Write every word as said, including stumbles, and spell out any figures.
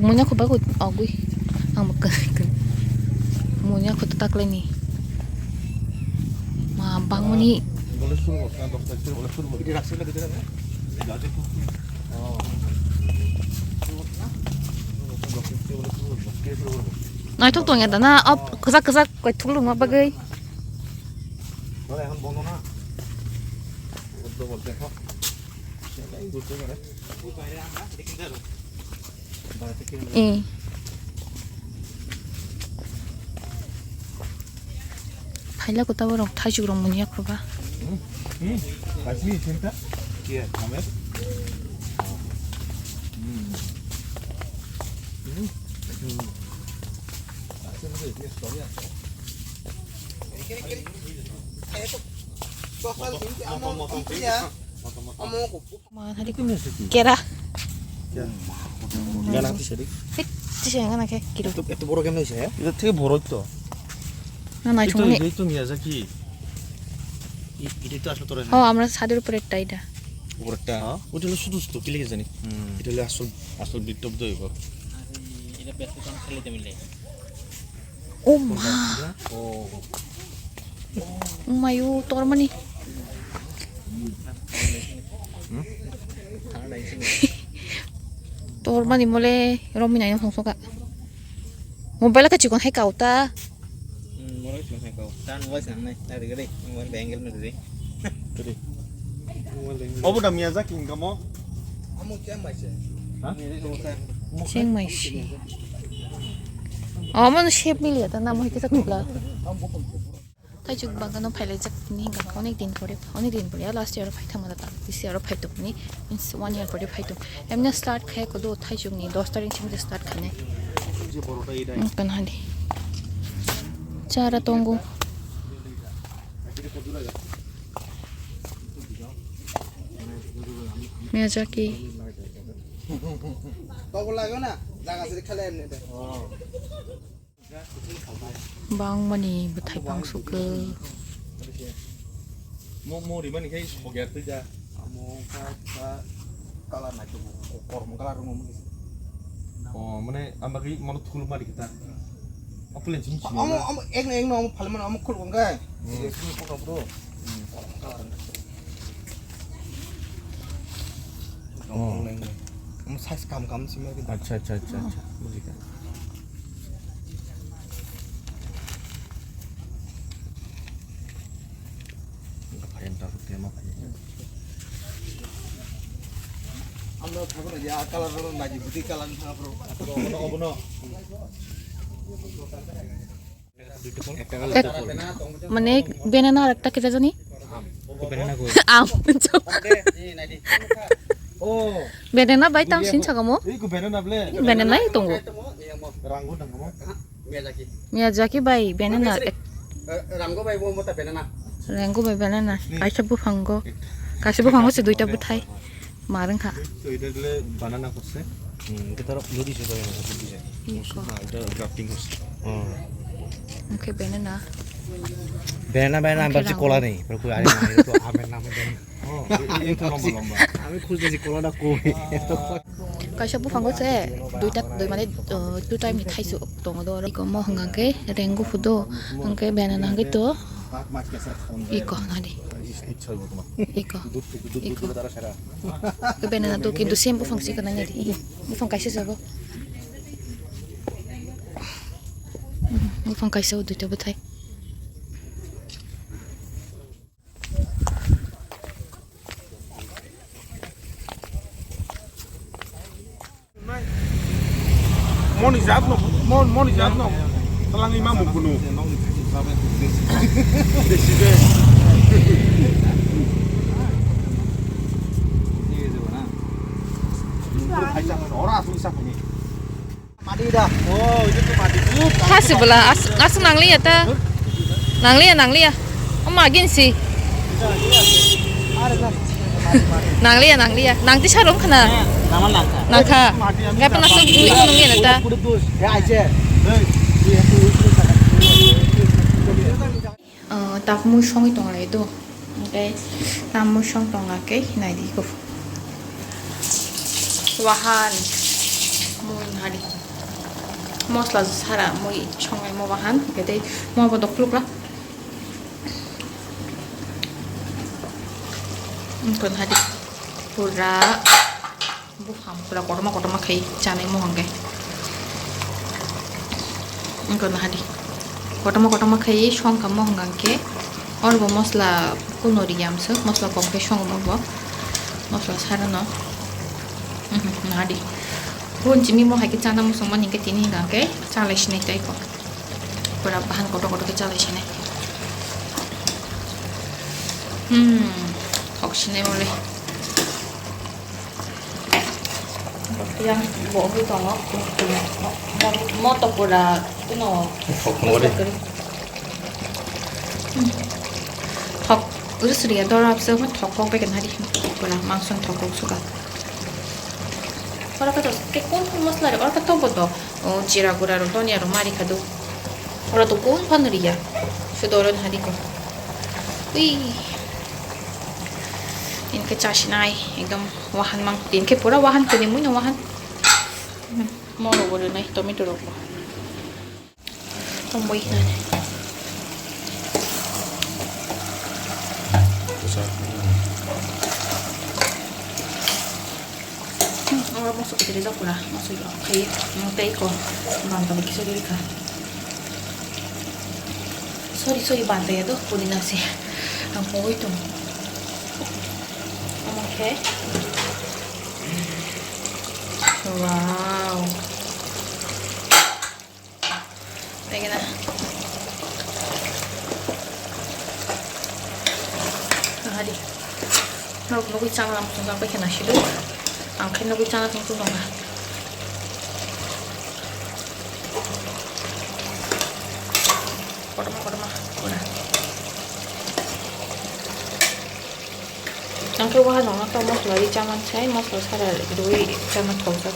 Munya kho bagwi agwi. Ang munya kho taklai ni. Ma bangmani. Naithok tongya da na, op kwchak kwchak koi thulungma bagwi. Eh. Phaila kota borok thaisuk rok manya khoba. Hmm? Hmm? Kasih cinta? Iya, kamer. Hmm. Hmm. Hmm. Ma hari kera. Gana tu sari. Fit sih gana ke kilo. Itu itu borok yang sih ya? Itu tuh borok tuh. Na na itu chungni. Itu Miyazaki. Itu itu asal turun. Oh, amra sadir upore ekta ida. Upore ekta. Hah? Itu lo sudu sudu kile jani. Hmm. Itu lo asal asal bitop do ibo. Ini best kan kali jamile. Oh ma. Oh. Oh mayu tormani. Tormani mole romina yang songsoka. Mobile ka chikon hai kauta. Hmm, mobile chikon hai kau. Tan mobile sang nai. Tadi gede. Mobile bangle na gede. Gede. Obo da Miyazaki hingka mo? Amo Chiang Mai se. Ha? Chiang Mai se. Omo no shape milia ta namo hikhe ta khula. Taichuk bagano phailaijak ni hingka onek din pore, onek din pore last year phai thangma ta bisi aro phai tongni means one year pore phai tong. Emne start khai kodo taichuk ni dos tarik ching start khainai. Kan hadi. Chara tongo. Miyazaki. Kok lago na, jaga sini khala emne de. Bangmani bwthai bang sukhe. Mo mo rimani khai sogya twi ja. Amo ka ka kala na to ko kormo kala rung mo. Oh, mane ambagi mono thul mari kita. Apule jin sini. Amo amo ek na ek no amo phalman amo khul ko ngai. Hmm. Ek ni ko bro. Hmm. Oh. Amo size kam kam sima kita. Acha acha acha acha. Bujika. Amno thangna ya color rok naji budi color thang bro. Obono, obono. Ek, mane banana ar ekta kisa jani? Banana koi? Aam. Oh. Banana bai tam sin chakamo? Iku banana ble. Banana i tongo. Rangu tangamo. Miyazaki bai banana. Rangu bai bo mota banana. Rangu bai banana. Kaisa buphango. Kaisa buphango se duita bwthai. Marwng kha. To এটা দিলে বানানা করছে। হুম, এটা তার যদি সে করে না, বুঝে। Iko. না, এটা গ্রাফটিং করছে। হুম। Oke, banana. Banana, banana, আমি ভাবছি কলা নেই। পরে কই, আরে না, এটা তো আমের নামে banana। হুম, এই তো লম্বা, লম্বা। আমি খুঁজতেছি কলাটা কই। Kaisa buphango se duita, dui mane, uh, two time ni thaisu tongo do. Iko mo hwnga khe rengu phudo, hwnkhe banana hwnkhe to. Iko nadi. Iko. Iko. Ke banana to kintu same buphang se kana nadi. Buphang kaisa sabo. Buphang kaisa o duita bwthai. Moni jat no, mon, moni jat no. Talang ima mukunu. Desi de. Ora asu isa kuni. Mati da. Oh, itu tuh mati. Hasi bela as as nangliya ta. Nangliya, nangliya. Oma gin si. Nangliya, nangliya. Nangti sarong khana. Nama nangka. Nangka. Mati, ami Gapa napa? Nasuk dui nungya na ta. Kudu dus. Ya aja. Hei. Ah, tapmui songwi tonglai do. Hwnkhe tapmui song tongla khe hinai di kho. Wahan. Mui nahadi. Mosla sara mui songnai mo bahan, kete mo bo dokluk la. Wngkha nahadi. Pura buphang, pura kotorma kotorma khai chanai mo hwnkhe. Wngkha nahadi. Kotorma kotorma khai songkha mo hwnkhe. Oro bo mosla kuno riyamswk, mosla kom khai songo mo bo. Mosla sara no. Mhm, nahadi. Bun chimi mo hai khe chana muchungmani hwnkhe tini hwnkhe chalai sinai tei ko. Pura bahan kotor kotor khe chalai sinai. Hmm, thok sinai mole. Yang bo hui tongo. Mo to pura kuno. Thok mole. Hmm. Thok, uri suriya dora apsa mo thok kok beken hari. Pura mangso thok kok suka. Oro khe to, khe kun kun mosla rok, oro khe to bo to, o, jira gura rok, donia rok mari kha do. Oro to kun phano riya. Sudo oro nahadi ko. Ui. Inkhe chasinai, ekdom wahan mang. Inkhe pura wahan kuni mui no wahan. Hmm, moro bo rinai, tomato rok bo. Tongbai hinani. Oro moso kiti rijak pura, moso yo khai, tei ko, banta bai kisa rikha. Sorry, sorry, banta ya do, pudina se. Ang pogoi tong. Omo khe. Wow. Begena. Nahadi. Norok nugui chana lam song bai khena sidu. Ang khe nugui chana song song nongkha. Kotorma kotorma pura. Ang khe waha nongna to mosla ri chaman sai, mosla sara rwi chama thokjak.